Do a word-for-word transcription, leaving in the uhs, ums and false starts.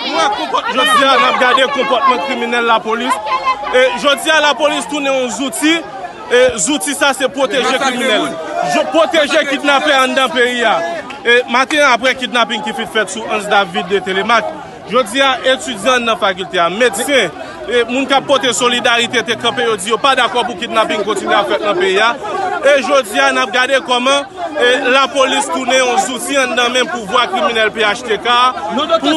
Nou wè konpòt-, jodi a, n ap gade konpòtman kriminèl lapolis. E jodi a, lapolis tounen yon zouti. E zouti sa, se pwoteje kriminèl. Jo-, pwoteje kidnapè anndan peyi a. E maten an, apre kidnaping ki fin fèt sou Hans David de Telemaque, jodi a, etidyan nan fakilte a, medsen, e moun k ap pote solidarite te kanpe, yo di yo pa dakò pou kidnaping kontinye ap fèt nan peyi a. E jodi a, n ap gade kòman, e, lapolis tounen yon zouti anndan men pouvwa kriminèl P H T K a pou